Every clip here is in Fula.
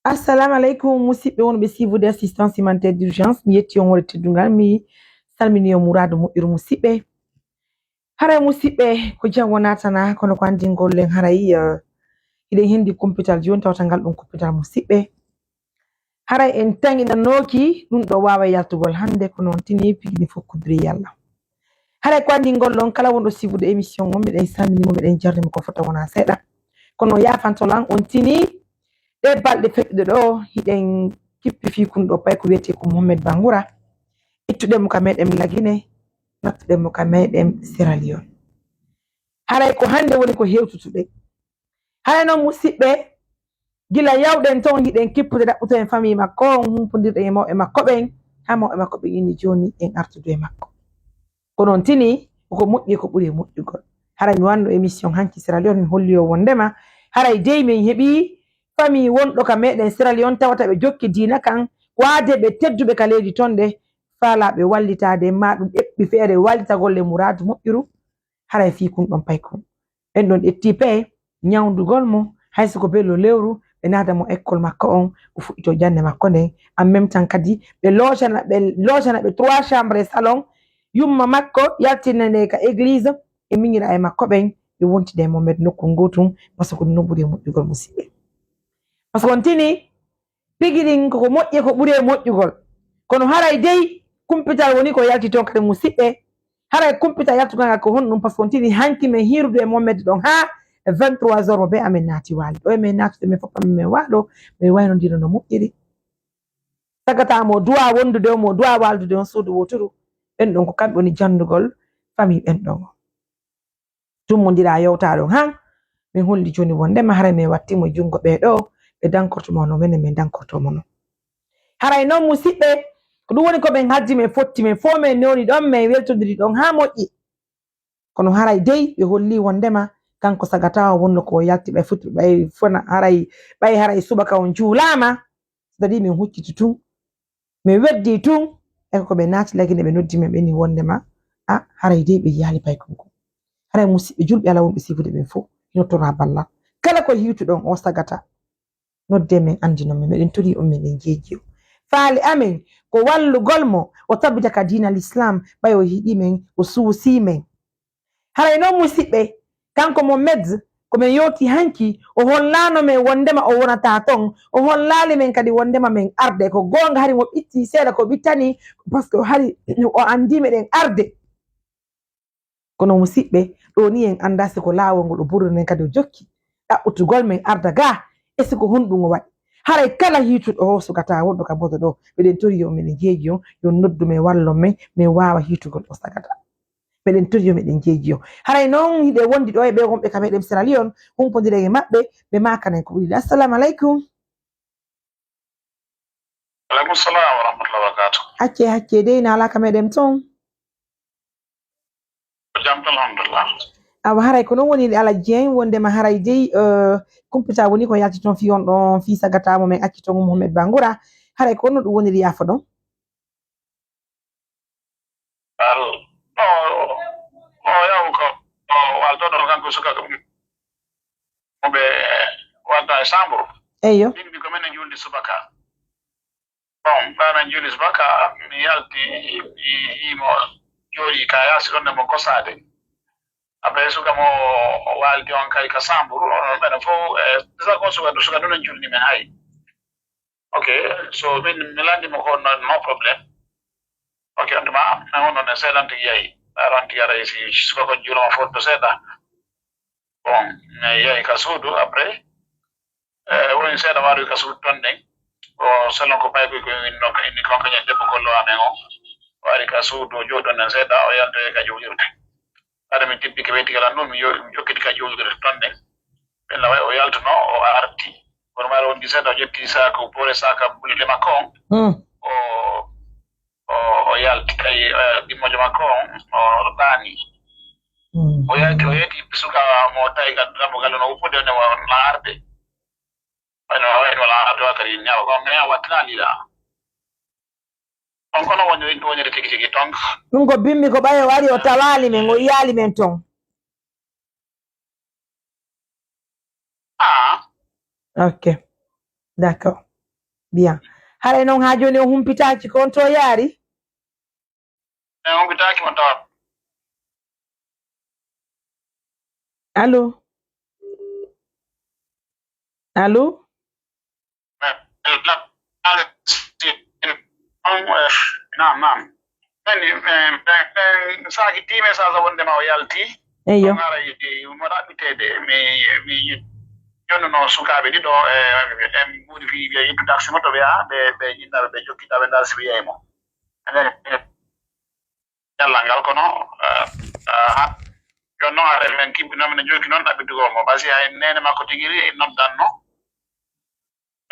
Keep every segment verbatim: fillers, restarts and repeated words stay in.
Assalamu aleykum, musidɓe wonɓe suivre de assistance humanitaire d'urgence. Mi yetti on wonde teddungal, mi salmini on muraadu moƴƴuru, musidɓe. Haray, musidɓe, ko jam wonaa tan, kono ko anndingol en haray, eh, hiɗen hendi kumpital jooni, tawata ngal ɗum kumpital, musidɓe. Haray en tanginanooki ɗum ɗo waawa yaltugol hannde, ko noon tini pigini fof kuddiri yalla. Haray ko anndingol ɗon, kala wonɗo suivre émission o, miɗen salmini mo, miɗen jarni mo ko fota wonaa seeɗa. Kono yaafanto lan, on tini ɗe balɗe feƴƴuɗe ɗo, hiɗen kippi fii kun ɗo pay ko wiyetee ko Mohamed Bangoura. Ittuɗen mo ka meɗen Lagine, nattuɗen mo ka meɗen Sierra Leone. Haray ko hannde woni ko hewtutuɗe. Haray noon, musidɓe, gila yawɗen toon, hiɗen kippude ɗaɓɓuto en famille makko on, humpondirɗen e mawɓe makko ɓen, haa mawɓe makko ɓen inni jooni en artudu e makko. Ko noon tini, ko moƴƴi, ko ɓuri e moƴƴugol. Haray mi wanno émission hanki Sierra Leone, mi holli on wondema haray dey min heɓi famille wonɗo ka meɗen Sierra Leone, tawata ɓe jokki diina kan, ko aade ɓe tedduɓe ka leydi ton ɗe, faalaaɓe wallitaade, ma ɗum eɓɓi feere wallitagol e muraadu moƴƴuru, haray fii kun ɗon pay kun. Ɓen ɗon ƴetti pee ñawndugol mo, hay so ko bello lewru, ɓe naada mo école makko on, o fuɗɗito jannde makko nden. En même temps kadi, ɓe loocana, ɓe loocana ɓe trois chambres e salon, yumma makko yaltina nde ka église, e miñiraaɓe makko ɓen, ɓe wontida e Mohamed nokku ngootum, parce que ɗum non ɓuri e moƴƴugol, musidɓe. Parce que on tini, pigi ɗin koko moƴƴi, ko ɓuri e moƴƴugol. Kono haray dey, kumpital woni ko yalti toon kadi, musidɓe. Haray kumpital yaltugal ngal ko honɗum? Parce que on tini hanki men hiirude e Mohamed ɗon haa vingt-trois heures mo be amen naati waali. Ɗo e men naatude men fof, amen men waalo, men waynondira no moƴƴiri. Tagata mo duwa wondude on, mo duwa waaldude on suudu wooturu. Ɓen ɗon ko kamɓe woni janndugol famille ɓen ɗon. Tummondira yewtaa ɗon han. Min holli jooni wondema haray min watti mo e junngo ɓee ɗo, ɓe dankorto mo no menen min dankorto mo no. Haray noon, musidɓe, ko ɗum woni ko min haddi, min fotti, min fof min newni ɗon, min weltondiri ɗon haa moƴƴi. Kono haray dey ɓe holli wondema kanko Sagata o wonno ko o yalti, ɓay futu, ɓay fona, haray, ɓay haray subaka on juulaama, c'est-à-dire min hucciti tun. Mi weddi tun, e ko ɓe naati Lagine, ɓe noddi min, ɓe ni wondema, a, haray dey ɓe yiyaali paykun kun. Haray musidɓe julɓe, Alla wonɓe siifude ɓen fof, hino tora ballal. Kala ko hiwtuɗon o Sagata, nodde men, anndino men, meɗen tori on, meɗen jeeji on. Faale amen ko wallugol mo, o tabbita ka diina Lislaam, ɓay o yiɗi men, o suusi men. Haray noon, musidɓe, kanko Mohamed, ko min yewti hanki, o hollaano min wondema o wonata ton, o hollaali min kadi wondema min arde. Ko goonga, hari mo ɓitti seeɗa ko ɓittani, parce que hari o anndi meɗen arde. Kono, musidɓe, ɗo ni en annda si ko laawol ngol o burri nen kadi o jokki ɗaɓɓutugol min arda ga, e si ko honɗum o waɗi. Haray kala hiituɗo o Sagata wonɗo ka Bodo ɗo, meɗen tori yo meɗen jeeji on, yo noddu min, wallon min, min waawa hiitugol o Sagata. Meɗen tori yo meɗen jeeji on. Haray noon hiɗe wondi ɗo e ɓe wonɓe ka meɗen Sierra Leone, humpondiren e maɓɓe, ɓe maakanen ko ɓuri. Assalamu aleykum. Aleykum salam wa rahmatullahi wa barakatuh. Hacce, hacce dey, na alaa ka meɗen toon. Ko jam tan, alhamdulillah. Awa, haray ko noon woni, Alaji Jeŋ, wondema haray dey, eh, kumpital woni ko yalti toon fii on ɗon, fii Sagata mo min acci toon, Mohamed Bangoura. Haray ko honno ɗum woniri, yaafo ɗon? Al-, no, no yahu ko, o waaltono kanko subaka mo ɓe waalta e chambre. Eyyo. Min mbi ko min e juulde subaka. Bon, ɓay min juuli subaka, mi yalti, mi yii mo jooɗi ka yaasi ɗon, nde mo kosaade. Après, suka mo o waaldi on kay ka chambre, onon ɓen fof, e, suka ko suka, suka ɗum en juulni min hay. Ok, so min, mi lanndi mo ko no, no problème. Ok, on tuma, mais on non, seeɗan tigi yahi. Aran tigi ara si suka ko juulama fof to seeɗa. Bon, mi yahi ka suudu, après, eh, woni seeɗa waɗi ka suudu ton ɗen. O selon ko paykoy ko min no, inni kon kañum debbo gollo amen o. O ari ka suudu, o jooɗi ɗon ɗen seeɗa, o yaltoyi ka juulirde. Hade min tippike weyti kala ɗum, mi yo-, mi jokkiti ka juulirde ton ɗen. Ɓen laway o yaltuno, o arti. Kono maa o wondi seeɗa, o ƴetti saako, boore saaka bulle makko on. Hmm. O, o, o yalti kay, eh, ɗimmojo makko on, o ɗaani. Hmm. O yalti, o yetti suka mo tawi ka dambugal no wuppude, ne wa-, na arde. Wayno, wayno wala arde wa kadi ñawa, ko mi a wattinaali ɗa. On kono woni, woni tigi tigi ton. Ɗum ko bimmi ko ɓay o ari o tawaali men, o yiyaali men ton. Ah. Ok. D'accord. Bien. Haray noon haa jooni o humpitaaki ko on to yaari? E on bitaaki mo tawa. Allo? Allo? Naam, naam. Mani saaki tiime sasa wondema o yalti. Eyo. Ara mo raɓɓiteede mi mi jonnuno sukaaɓe ɗiɗo e en mbuuɗi fi wiya yettu taxi mo to ɓe yaha ɓe ɓe jinnaɓe ɓe jokkita ɓe ndaar si ɓe yeyi mo. Yalla ngal kono ha jonno are men kibbino men joggi noon ɗaɓɓitugo mo basi hay nene makko tigiri noddanno.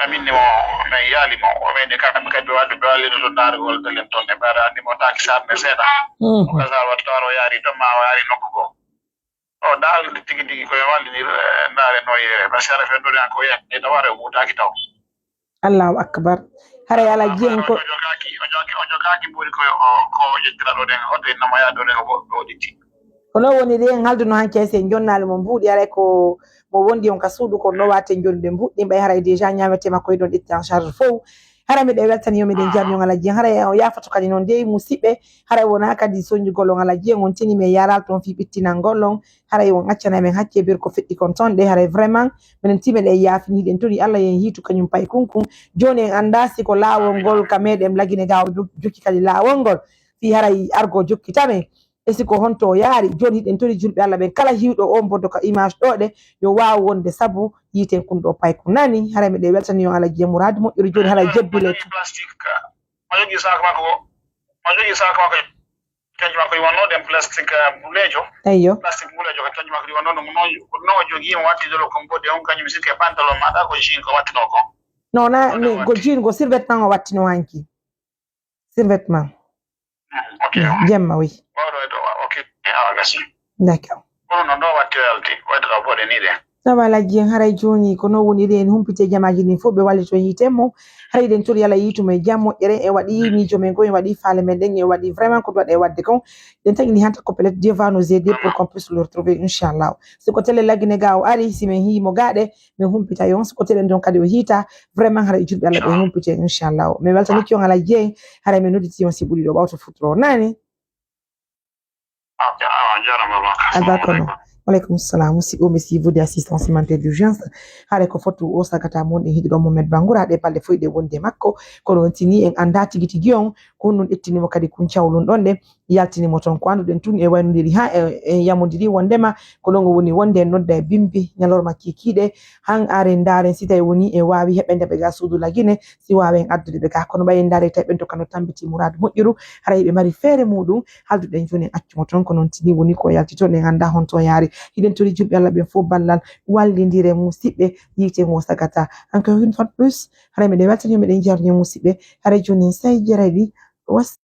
Amin ni mo men yaali mo o men kamɓe kadi ɓe wadde ɓe wallino to ndaarugol telen toon ɓe mbaɗa anndi mo taaki sarne seeɗa. O gasar watta o yaari toon ma o yaari nokku goo. O daal tigi tigi koye wallinir ndaare noye masara fe ndori an ko yande taware o wutaaki taw. Allahu akbar. Haray ala jiyen ko o jogaaki o jogaaki o jogaaki mbori ko o ko o yettira ɗo ɗen hoto en nama yaade ɗo ɗen o o ɗitti. Ko noon woni ɗi en halduno hanki hay si en jonnaali mo mbuuɗi haray ko mo wondi on ka suudu kono no waten jonnude mbuuɗi ɗin ɓay haray déjà ñaamete makko hiɗon itti en charge fow. Haray miɗen weltani yo miɗen jarni on ala jiyen haray o yaafoto kadi noon dey musiɓɓe. Haray wona kadi soñjugol on ala jiyen on tini mi e yaral toon fii ɓittinangol on. Haray on accanay men hakke bir ko feƴƴi kon toon ɗe haray vraiment minen timeɗe e yaafini hiɗen tori Allah yen hiitu kañum pay kunkun. Jooni en anndaa si ko laawol ngol ka meɗen lagine ga o jokki kadi laawol ngol fii haray argo jokkita men. E si ko honto o yaari jooni hiɗen tori julɓe Allah ɓen kala hiwɗo o mbodo ka image ɗo ɗe yo waaw wonde sabu yiiten kun ɗo pay kun nani haray miɗe weltani on ala jiya muraadu moƴƴude jooni haray jebbile. Plastique ma jogi sac makko o ma jogi sac makko canji makko ɗi wonno ɗen plastique bulejo. Eyyo. Plastique bulejo ko canji makko ɗi wonno ɗum noon ɗum noon o jogii mo watti dolo ko mbodde on kañum sikki e pantalon maɗa ko jean ko wattino ko. Non na mi ko jean ko survêtement o wattino hanki. Survêtement. Ok. Jemma wi. Wawɗo e ɗo ok. Awa gasi. D'accord. Kono noon ɗo watti o yalti wayde ɗo boɗe ni ɗen. Sabu alhaji en haray jooni ko noon woniri en humpite jamaaji ɗin fof ɓe wallito yiite mo. Haray ɗen tori yala yiitumo e jam moƴƴere en waɗi miijo men goo en waɗi faale men ɗen en waɗi vraiment ko waɗe waɗde kon. Ɗen tagini hanta ko pellet Dieu va nous aider pour qu'on puisse le retrouver inchallah. Si ko télé laggine ga o ari si men hiimo gaɗe men humpita yon si ko télé ɗon kadi o hiita. Vraiment haray julɓe Allah ɓe humpite inchallah. Men weltaniki on alhaji en haray men nodditi on si ɓuri ɗo ɓawto futuro nani. Albarka no. Waleykum salam musidɗo mi siivude assistance humanitaire d'urgence. Haare ko fotu o sagata mon ɗen hiɗuɗo momed bangura ɗe balɗe foyɗe wonde makko. Kono on tini en anda tigi tigi on ko honɗum ƴettinimo kadi kun cawlun ɗon ɗe yaltinimo toon ko anduɗen tun e waynodiri ha en yamodiri wondema ko ɗon o woni wonde en nodda e bimbi ñalorma kikiɗe. Han are ndaren si tawi woni e wawi heɓende ɓe ga suudu lagine si wawen addude ɓe ga kono ɓayen ndare tawi ɓen to kano tambiti muradu moƴƴuru. Haray ɓe mari feere muɗum. Halduɗen jooni en accumo toon ko noon tigi woni ko yalti toon en annda honto yaari. Hiɗen tori julɓe Allah ɓen fof ballal wallindire musiɓɓe. Yiite ngo sagata encore une fois de plus haray miɗen weltani miɗen jarni musiɓɓe. Haray jooni en sayi jaraɗi was.